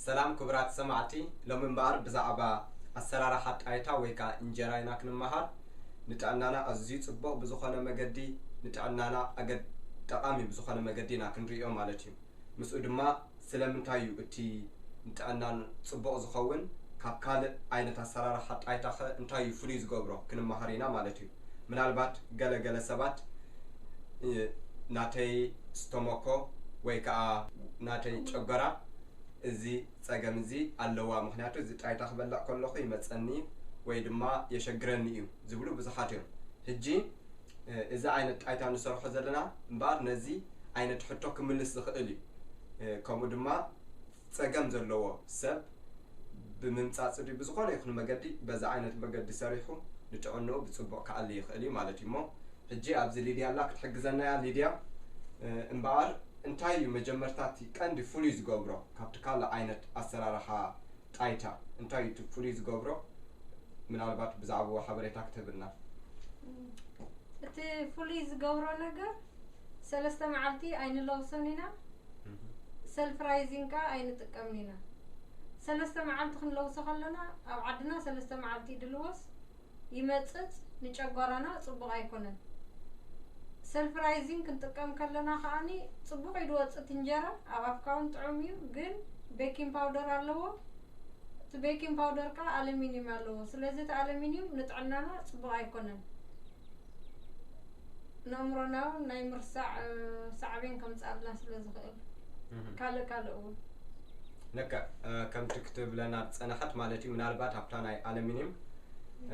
ሰላም ክቡራት ሰማዕቲ፣ ሎሚ እምበኣር ብዛዕባ ኣሰራርሓ ጣይታ ወይ ከኣ እንጀራ ኢና ክንመሃር። ንጥዕናና ኣዝዩ ጽቡቕ ብዝኾነ መገዲ፣ ንጥዕናና ኣገድ-፣ ጠቓሚ ብዝኾነ መገዲ ኢና ክንርእዮ ማለት እዩ። ምስኡ ድማ ስለምንታይ እዩ እቲ ንጥዕናን ጽቡቕ ዝኸውን፣ ካብ ካልእ ዓይነት ኣሰራርሓ ጣይታኸ እንታይ እዩ ፍሉይ ዝገብሮ ክንመሃር ኢና ማለት እዩ። ምናልባት ገለ ገለ ሰባት፣ እ፣ ናተይ ስተሞኮ ወይ ከኣ ናተይ ጨጎራ እዚ ጸገም እዚ ኣለዋ፣ ምኽንያቱ እዚ ጣይታ ክበልዕ ከለኹ ይመጸኒ ወይ ድማ የሸግረኒ እዩ ዝብሉ ብዙሓት እዮም። ሕጂ፣ እ፣ እዚ ዓይነት ጣይታ ንሰርሖ ዘለና እምበኣር ነዚ ዓይነት ሕቶ ክምልስ ዝኽእል እዩ። እ፣ ከምኡ ድማ ጸገም ዘለዎ ሰብ ብምምጻጽ ድዩ ብዝኾነ ይኹን መገዲ በዚ ዓይነት መገዲ ሰሪሑ ንጥዕንኡ ብጽቡቕ ክኣሊ ይኽእል እዩ ማለት እዩ። እሞ ሕጂ ኣብዚ ሊድያ ኣላ ክትሕግዘና እያ። ሊድያ፣ እ፣ እምበኣር እንታይ እዩ መጀመርታ እቲ ቀንዲ ፍሉይ ዝገብሮ ካብቲ ካልእ ዓይነት ኣሰራርሓ ጣይታ? እንታይ እዩ እቲ ፍሉይ ዝገብሮ? ምናልባት ብዛዕባኡ ሓበሬታ ክትህብና። እቲ ፍሉይ ዝገብሮ ነገር ሰለስተ መዓልቲ ኣይንለውሶን ኢና፣ ሰልፍ ራይዚንግ ከዓ ኣይንጥቀምን ኢና። ሰለስተ መዓልቲ ክንለውሶ ከለና ኣብ ዓድና ሰለስተ መዓልቲ ድልወስ ይመጽጽ፣ ንጨጓራና ጽቡቕ ኣይኮነን። ሰልፍ ራይዚንግ ክንጥቀም ከለና ከዓኒ ጽቡቕ እዩ ድወጽእ እቲ እንጀራ፣ ኣብ ኣፍካ እውን ጥዑም እዩ፣ ግን ቤኪንግ ፓውደር ኣለዎ። እቲ ቤኪንግ ፓውደር ከዓ ኣለሚኒየም ኣለዎ። ስለዚ እቲ ኣለሚኒየም ንጥዕናና ጽቡቕ ኣይኮነን። ንኣእምሮና እውን ናይ ምርሳዕ፣ እ፣ ሳዕቤን ከምጽኣልና ስለ ዝኽእል። ካልእ ካልእ እውን። ለካ፣ እ፣ ከምቲ ክትብለና ዝጸናሓት ማለት እዩ። ምናልባት ኣብታ ናይ ኣለሚኒየም፣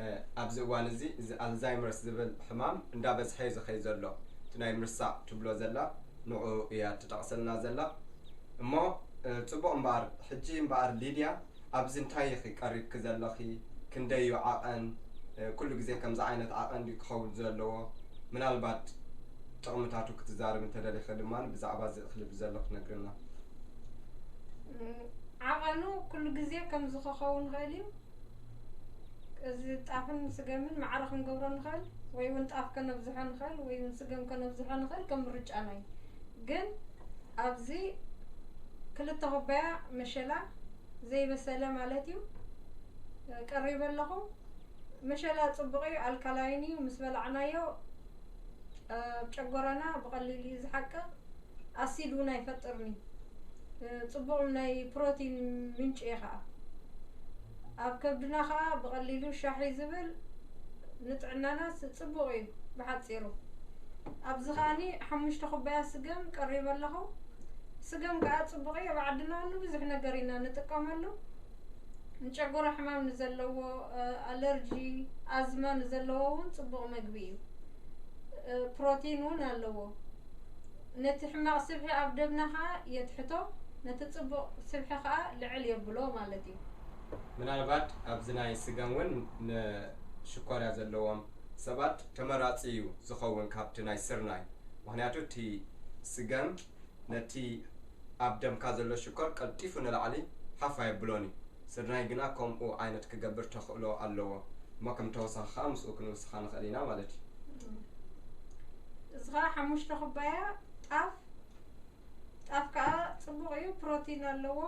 እ፣ ኣብዚ እዋን እዚ፣ እዚ ኣልዛይመርስ ዝብል ሕማም እንዳበዝሐ እዩ ዝኸይ ዘሎ። እቲ ናይ ምርሳዕ ትብሎ ዘላ፣ ንዑ እያ ትጠቕሰልና ዘላ። እሞ፣ እ፣ ጽቡቕ እምበኣር፣ ሕጂ እምበኣር ሊድያ፣ ኣብዚ እንታይ ኢኺ ቀሪብኪ ዘለኺ? ክንደይ እዩ ዓቐን? እ፣ ኩሉ ግዜ ከምዚ ዓይነት ዓቐን ድዩ ክኸውን ዘለዎ? ምናልባት ጥቕምታቱ ክትዛረብ እንተደሊኺ ድማ ብዛዕባ እዚ እኽሊ ብዘሎ ክትነግርና። እም፣ ዓቐኑ ኩሉ ግዜ ከምዚ ክኸውን ይኽእል እዩ። እዚ ጣፍን ስገምን ማዕረ ክንገብሮ ንኽእል፣ ወይ እውን ጣፍ ከነብዝሖ ንኽእል፣ ወይ እውን ስገም ከነብዝሖ ንኽእል፣ ከም ምርጫና እዩ። ግን ኣብዚ ክልተ ኩባያ መሸላ ዘይበሰለ ማለት እዩ፣ ቀሪበ ኣለኹ። መሸላ ጽቡቕ እዩ፣ ኣልካላይን እዩ። ምስ በላዕናዮ ኣብ ጨጎራና ብቐሊሉ እዩ ዝሓቅቕ፣ ኣሲድ እውን ኣይፈጥርን እዩ። ጽቡቕ ናይ ፕሮቲን ምንጪ እዩ ኸዓ። ኣብ ከብድና ኸዓ ብቐሊሉ ሻሂ ዝብል ንጥዕናና ስ-፣ ጽቡቕ እዩ ብሓጺሩ። ኣብዚ ኸዓኒ ሓሙሽተ ኩባያ ስገም ቀሪበ ኣለኹ። ስገም ከኣ ጽቡቕ እዩ፣ ኣብ ዓድና ንብዙሕ ነገር ኢና ንጥቀመሉ። ንጨጎራ ሕማም ንዘለዎ፣ እ፣ ኣለርጂ፣ ኣዝማ ንዘለዎ እውን ጽቡቕ መግቢ እዩ። እ፣ ፕሮቲን እውን ኣለዎ። ነቲ ሕማቕ ስብሒ ኣብ ደምና ኸኣ የትሕቶ፣ ነቲ ጽቡቕ ስብሒ ኸኣ ልዕል የብሎ ማለት እዩ። ምናልባት ኣብዚ ናይ ስገም እውን ንሽኮርያ ዘለዎም ሰባት ተመራጺ እዩ ዝኸውን ካብቲ ናይ ስርናይ። ምኽንያቱ እቲ ስገም ነቲ ኣብ ደምካ ዘሎ ሽኮር ቀልጢፉ ንላዕሊ ሓፍ ኣየብሎን እዩ። ስርናይ ግና ከምኡ ዓይነት ክገብር ተኽእሎ ኣለዎ። እሞ ከም ተወሳኺ ኸኣ ምስኡ ክንውስኻ ንኽእል ኢና ማለት እዩ። እዚ ኸኣ ሓሙሽተ ኩባያ ጣፍ፣ ጣፍ ከኣ ጽቡቕ እዩ፣ ፕሮቲን ኣለዎ፣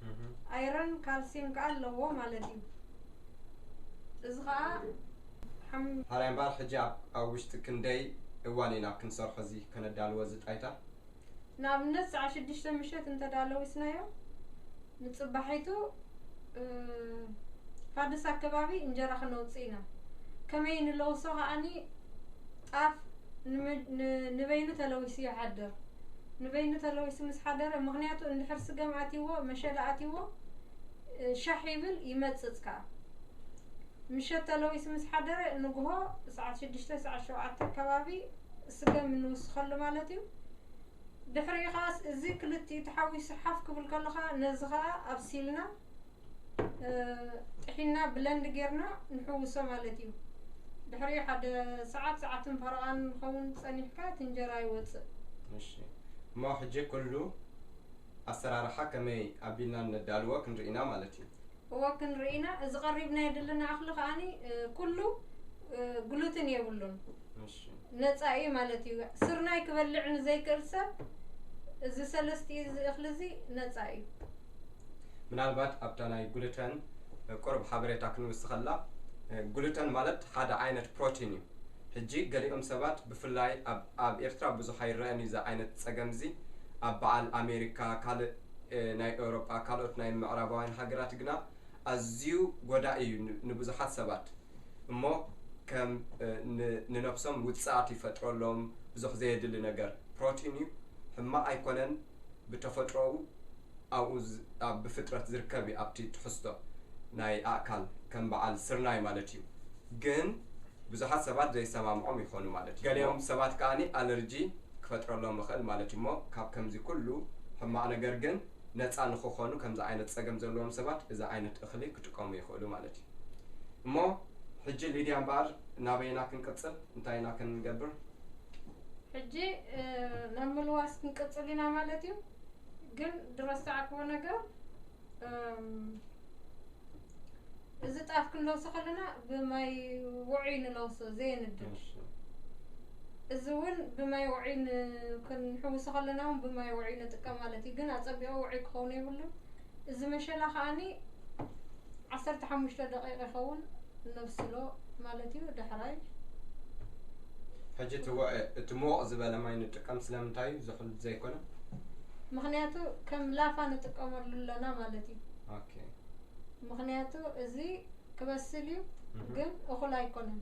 እህ። ኣይረን ካልሲየም ከኣ ኣለዎ ማለት እዩ። እዚ ኸኣ ሓም-፣ ሓራይ እምበኣር ሕጂ ኣብ፣ ኣብ ውሽጢ ክንደይ እዋን ኢና ክንሰርሖ እዚ ከነዳልዎ እዚ ጣይታ? ንኣብነት ሰዓት ሽዱሽተ ምሸት እንተዳለዊስናዮ፣ ንጽባሒቱ፣ እ፣ ፋድስ ኣከባቢ እንጀራ ክነውጽእ ኢና። ከመይ ንለውሶ ከኣኒ ጣፍ ንመ-፣ ን-፣ ንበይኑ ተለዊሱ ይሓድር። ንበይኑ ተለዊሱ ምስ ሓደረ፣ ምኽንያቱ እንድሕር ስገም ኣትይዎ፣ መሸላ ኣትይዎ፣ እ፣ ሻሕ ይብል ይመጽጽ ከኣ። ምሸት ተለዊሱ ምስ ሓደረ፣ ንግሆ ሰዓት ሽዱሽተ፣ ሰዓት ሸውዓተ ኣከባቢ ስገም ንውስኸሉ ማለት እዩ። ድሕሪኡ ኸኣ እዚ ክልቲኡ ተሓዊሱ ሓፍ ክብል ከሎ ኸኣ ነዚ ኸኣ ኣብሲልና፣ እ፣ ጥሒና ብለንድ ጌርና ንሕውሶ ማለት እዩ። ድሕሪኡ ሓደ ሰዓት፣ ሰዓትን ፈረቓን ንኸውን ጸኒሕካ እቲ እንጀራ ይወጽእ። እሺ። እሞ ሕጂ ኩሉ ኣሰራርሓ ከመይ ኣቢልና ነዳልዎ ክንርኢ ኢና ማለት እዩ። እወ ክንርኢ ኢና። እዚ ቀሪብናዮ ዘለና እኽሊ ከኣኒ፣ እ፣ ኩሉ፣ እ፣ ግሉትን የብሉን። እሺ። ነጻ እዩ ማለት እዩ። ስርናይ ክበልዕ ንዘይክእል ሰብ እዚ ሰለስቲኡ እዚ እኽሊ እዚ ነጻ እዩ። ምናልባት ኣብታ ናይ ግሉተን ቁሩብ ሓበሬታ ክንውስኸላ። ግሉተን ማለት ሓደ ዓይነት ፕሮቲን እዩ። ሕጂ ገሊኦም ሰባት፣ ብፍላይ ኣብ ኣብ ኤርትራ ብዙሕ ኣይረኣን እዩ እዚ ዓይነት ጸገም እዚ። ኣብ በዓል ኣሜሪካ፣ ካልእ ናይ ኤውሮጳ፣ ካልኦት ናይ ምዕራባውያን ሃገራት ግና ኣዝዩ ጎዳኢ እዩ ን- ንብዙሓት ሰባት። እሞ ከም እ፣ ን- ንነብሶም ውጽኣት ይፈጥረሎም። ብዙሕ ዘየድሊ ነገር ፕሮቲን እዩ። ሕማቕ ኣይኮነን። ብተፈጥሮኡ ኣብኡ ዝ- ኣብ ብፍጥረት ዝርከብ እዩ፣ ኣብቲ ትሕዝቶ ናይ ኣእካል ከም በዓል ስርናይ ማለት እዩ። ግን ብዙሓት ሰባት ዘይሰማምዖም ይኾኑ ማለት እዩ። ገሊኦም ሰባት ከኣ ኣለርጂ ክፈጥረሎም ይኽእል ማለት እዩ። እሞ ካብ ከምዚ ኩሉ ሕማቕ ነገር ግን ነፃ ንክኾኑ፣ ከምዚ ዓይነት ፀገም ዘለዎም ሰባት እዚ ዓይነት እኽሊ ክጥቀሙ ይኽእሉ ማለት እዩ። እሞ ሕጂ ሊድያ እምበኣር ናበይና ክንቅፅል? እንታይ ኢና ክንገብር? ሕጂ ናብ ምልዋስ ክንቅፅል ኢና ማለት እዩ። ግን ዝረሳዕክዎ ነገር፣ እዚ ጣፍ ክንለውሶ ከለና ብማይ ውዑይ ንለውሶ፣ ዘየንድድ። እዚ እውን ብማይ ውዑይ ክንሕውሶ ከለና እውን ብማይ ውዑይ ንጥቀም ማለት እዩ። ግን ኣፀቢቑ ውዑይ ክኸውን የብሉን። እዚ መሸላ ከዓኒ ዓሰርተ ሓሙሽተ ደቂቕ ይኸውን ነብስሎ ማለት እዩ። ዳሕራይ ሕጂ እቲ ውዕ- እቲ ምወቕ ዝበለ ማይ ንጥቀም ስለምንታይ እዩ? ዝሑል ዘይኮነ? ምኽንያቱ ከም ላፋ ንጥቀመሉ ኣለና ማለት እዩ። ኦኬ። ምኽንያቱ እዚ ክበስል እዩ፣ እህ። ግን እኹል ኣይኮነን።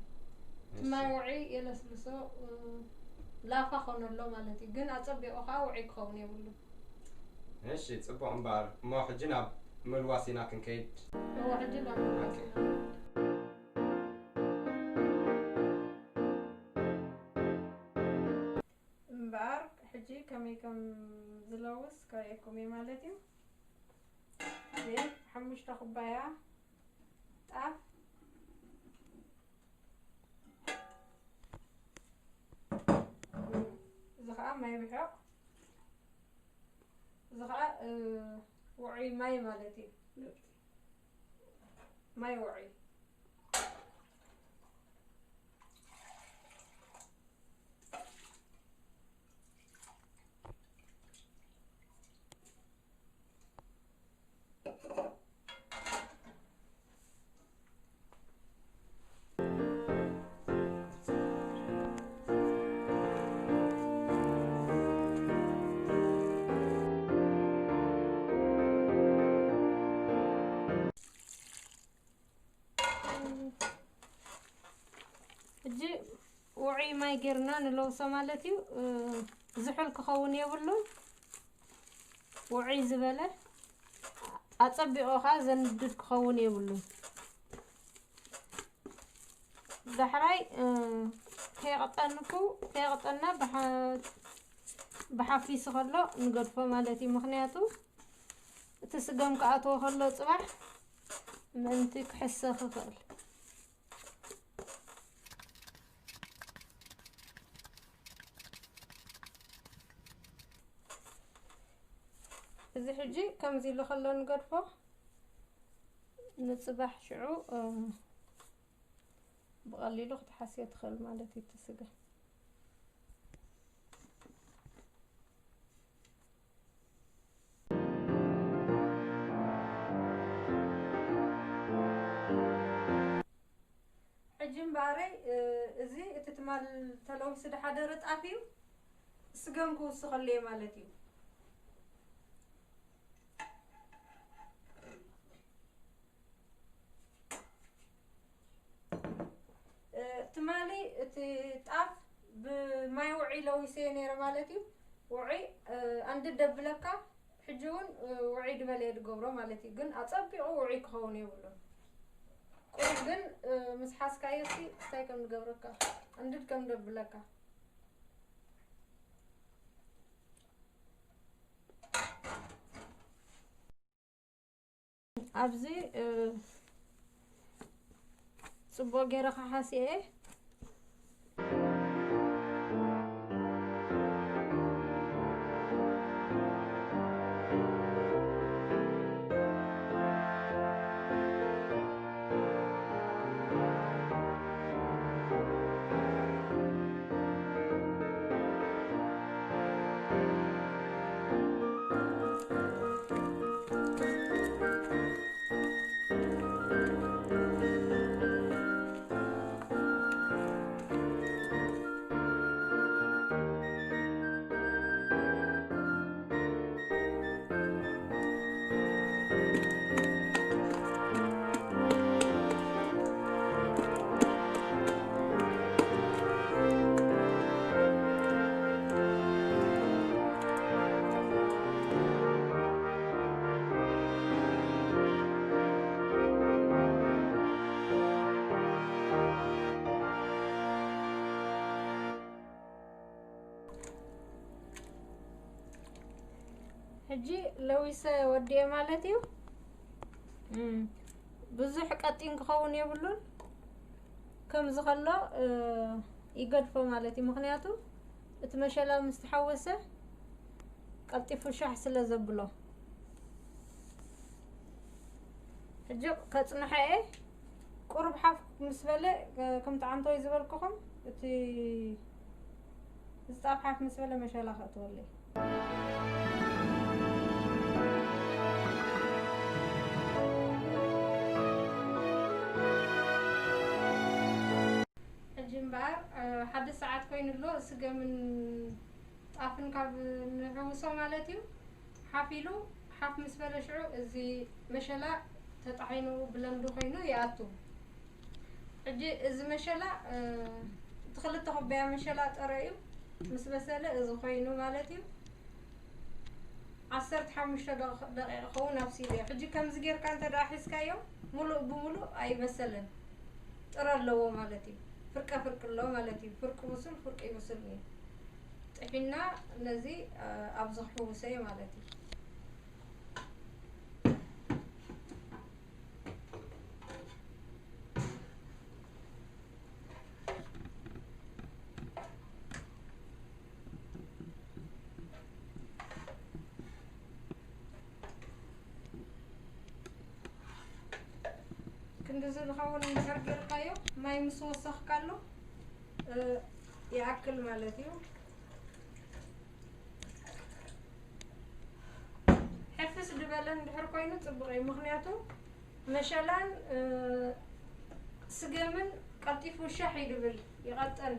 እቲ እሺ። ማይ ውዒ የለስልሶ፣ እ፣ ላፋ ኮነ ኣሎ ማለት እዩ። ግን ኣጸቢቑ ከዓ ውዒ ክኸውን የብሉን። እሺ፣ ጽቡቕ እምበኣር። እሞ ሕጂ ናብ ምልዋስ ኢና ክንከይድ። እወ፣ ሕጂ ናብ ምልዋስ ኦኬ። ኢና። እምበኣር ሕጂ ከመይ ከም ዝለውስ ከርእየኩም እየ ማለት እዩ። እዚኤን ሓሙሽተ ኩባያ ጣፍ፣ እዚ ከዓ ማይ ብሕቕ፣ እዚ ከዓ፣ እ፣ ውዑይ ማይ ማለት እዩ። ማይ ውዑይ። ሕጂ ውዑይ ማይ ጌርና ንለውሶ ማለት እዩ። እ፣ ዝሑል ክኸውን የብሉን። ውዑይ ዝበለ ኣጸቢቑ ኸኣ ዘንድድ ክኸውን የብሉን። ዳሕራይ፣ እ፣ ከየቕጠንኩ-፣ ከየቕጠና ብሓ-፣ ብሓፊሱ ከሎ ንገድፎ ማለት እዩ። ምኽንያቱ እቲ ስገም ክኣትዎ ከሎ ጽባሕ ምእንቲ ክሕሰ ክኽእል። እዚ ሕጂ ከምዚ ኢሉ ከሎ ንገድፎ፣ ንጽባሕ ሽዑ፣ እ፣ ብቐሊሉ ክትሓስዮ ትኽእል ማለት እዩ እቲ ስገም። ሕጂ እምበኣረይ፣ እ፣ እዚ እቲ ትማል ተለዊሱ ዝሓደረ ጣፍ እዩ። ስገም ክውስኸሉ እየ ማለት እዩ። እ፣ ትማሊ እቲ ጣፍ ብማይ ውዒ ለዊሰዮ ነይረ ማለት እዩ። ውዒ፣ እ፣ ኣንድድ ደብለካ፣ ሕጂ እውን፣ እ፣ ውዒ ድበለየ ድገብሮ ማለት እዩ። ግን ኣጸቢቑ ውዒ ክኸውን የብሉን። ቁሩብ ግን፣ እ፣ ምስ ሓዝካዮ ሲ እንታይ ከም ንገብረካ፣ ኣንድድ ከም ደብለካ። ኣብዚ፣ እ፣ ጽቡቕ ገይረ ክሓስየ እየ። ሕጂ ለዊሰ ወዲኤ ማለት እዩ። እም፣ ብዙሕ ቀጢን ክኸውን የብሉን። ከምዚ ከሎ፣ እ፣ ይገድፎ ማለት እዩ። ምኽንያቱ እቲ መሸላ ምስ ተሓወሰ ቀልጢፉ ሻሕ ስለ ዘብሎ። ሕጂ ከጽንሖ እየ። ቁሩብ ሓፍ ምስ በለ፣ እ፣ ከምቲ ዓንተወይ ዝበልኩኹም፣ እቲ ዝጣፍ ሓፍ ምስ በለ መሸላ ከእትወለይ። ሕጂ እምበኣር፣ እ፣ ሓደ ሰዓት ኮይኑ ኣሎ። ስገምን ጣፍን ካብ ንሕውሶ ማለት እዩ። ሓፍ ኢሉ፣ ሓፍ ምስ በለ ሽዑ እዚ መሸላ ተጣሒኑ ብለምዲ ኮይኑ ይኣቱ። ሕጂ እዚ መሸላ፣ እ፣ እቲ ክልተ ኩባያ መሸላ ጥረ እዩ። ምስ በሰለ እዚ ኮይኑ ማለት እዩ። ዓሰርተ ሓሙሽተ ደቂ-፣ ደቂቕ ክኸውን ኣብሲሉ እዩ። ሕጂ ከምዚ ጌርካ እንተ ደኣ ሒዝካዮ፣ ሙሉእ ብሙሉእ ኣይበሰለን። ጥረ ኣለዎ ማለት እዩ። ፍርቀ ፍርቂ ኣሎ ማለት እዩ። ፍርቂ ብሱል፣ ፍርቂ ብሱል እዩ። ጥሒና ነዚ፣ እ፣ ኣብዚ ክሕውሰ እየ ማለት እዩ። ክንድዚ ዝኸውን እንድሕር ጌርካዮ፣ ማይ ምስ ወሰኽካሉ፣ እ፣ ይኣክል ማለት እዩ። ሕፍስ ዝበለ እንድሕር ኮይኑ ጽቡቕ እዩ። ምኽንያቱ መሸላን፣ እ፣ ስገምን ቀልጢፉ ሻሕ እዩ ድብል፣ ይቐጥን።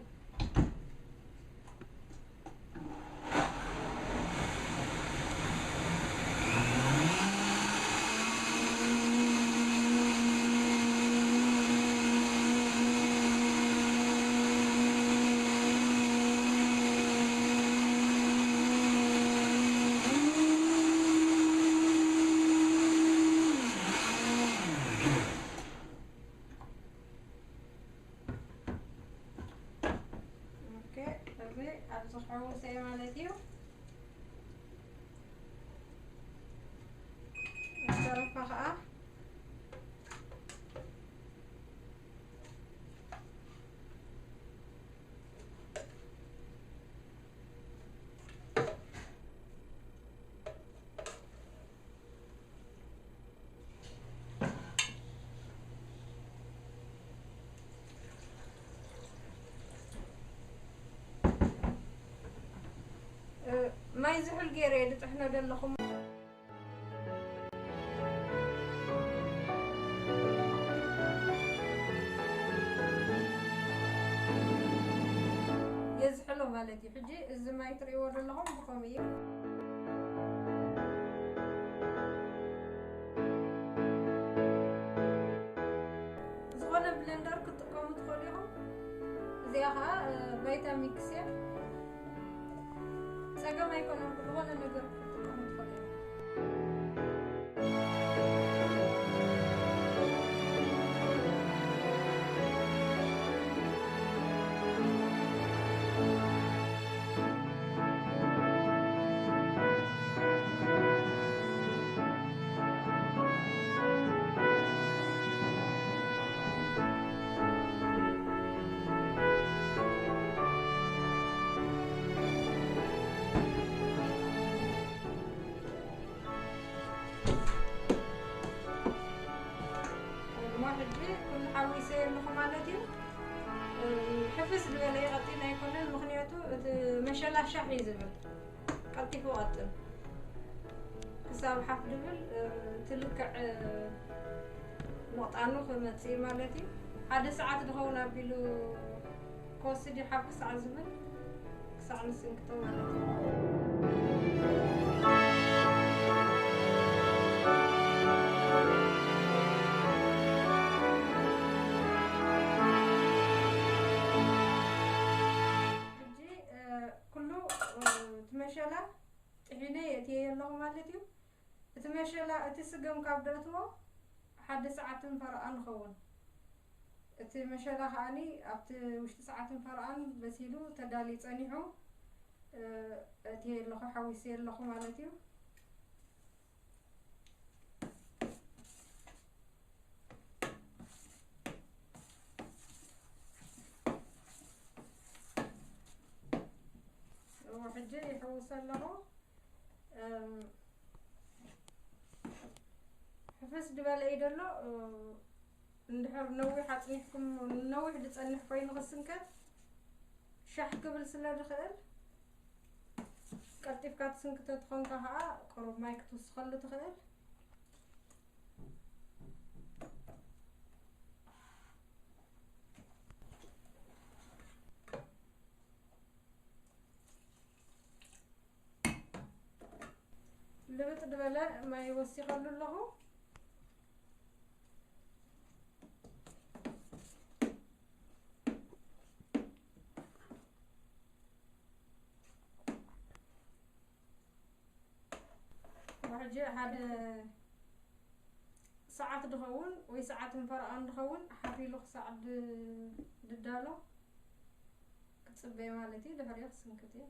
ኦኬ፣ እዚ ኣብዚ ክሕውሰ እየ ማለት እዩ። ዝተረፈ ከዓ እ፣ ማይ ዝሑል ገይረ እየ ዝጥሕኖ ዘለኹ። የዝሕሎ ማለት እዩ። ሕጂ እዚ ማይ ትርእይዎ ዘለኹም ብኸምኡ እዩ። ዝኾነ ብለንደር ክትጥቀሙ ትኽእሉ ኢኹም። እዚኣ ኸዓ፣ እ፣ ቫይታሚክስ እያ። ጸገም ኣይኮነን፣ ዝኾነ ነገር ክትጥቀሙ ትኽእሉ ኢኹም። እሞ ሕጂ ኩሉ ሓዊሰ ኣለኹ ማለት እዩ። እ፣ ሕፍስ ዝበለ ይቐጢን ኣይኮነን፣ ምኽንያቱ እቲ መሸላ ሻሕ እዩ ዝብል፣ ቀልጢፉ ይቐጥን። ክሳብ ሓፍ ድብል፣ እ፣ እቲ ልክዕ፣ እ፣ ምቕጣኑ ክመጽእ እዩ ማለት እዩ። ሓደ ሰዓት ዝኸውን ኣቢሉ ክወስድ እዩ፣ ሓፍ ክሳዕ ዝብል፣ ክሳዕ ንስንክቶ ማለት እዩ። ሕጂ፣ እ፣ ኩሉ፣ እ፣ እቲ መሸላ ጥሒነ የእትየ ኣለኹ ማለት እዩ። እቲ መሸላ፣ እቲ ስገም ካብ ደእትዎ ሓደ ሰዓትን ፈረቓን ይኸውን። እቲ መሸላ ከኣኒ ኣብቲ ውሽጢ ሰዓትን ፈረቓን በሲሉ ተዳልዩ ጸኒሑ፣ እ፣ እእትየ ኣለኹ፣ ሓዊሰ ኣለኹ ማለት እዩ። ይሕውስ ኣለኹ። እም፣ ሕፍስ ዝበለ እዩ ዘሎ። እ፣ እንድሕር ነዊሕ ኣጽኒሕኩም፣ ነዊሕ ዝጸንሕ ኮይኑ ክስንከት ሻሕ ክብል ስለ ዝኽእል፣ ቀልጢፍካ ትስንክቶ ትኾንካ ከዓ ቁሩብ ማይ ክትውስኸሉ ትኽእል። ልብጥ ዝበለ ማይ ወሲኸሉ ኣለኹ። ሕጂ ሓደ ሰዓት ድኸውን ወይ ሰዓትን ፈረቓን ድኸውን ሓፍ ኢሉ ክሳዕ ድ-፣ ድዳሎ ክጽበ ማለት እዩ። ድሕሪኡ ክስንክት እዩ።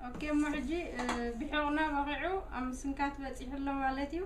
ኦኬ፣ እሞ ሕጂ፣ እ፣ ብሒቑና በቒዑ ኣብ ምስንካት በጺሑ ኣሎ ማለት እዩ።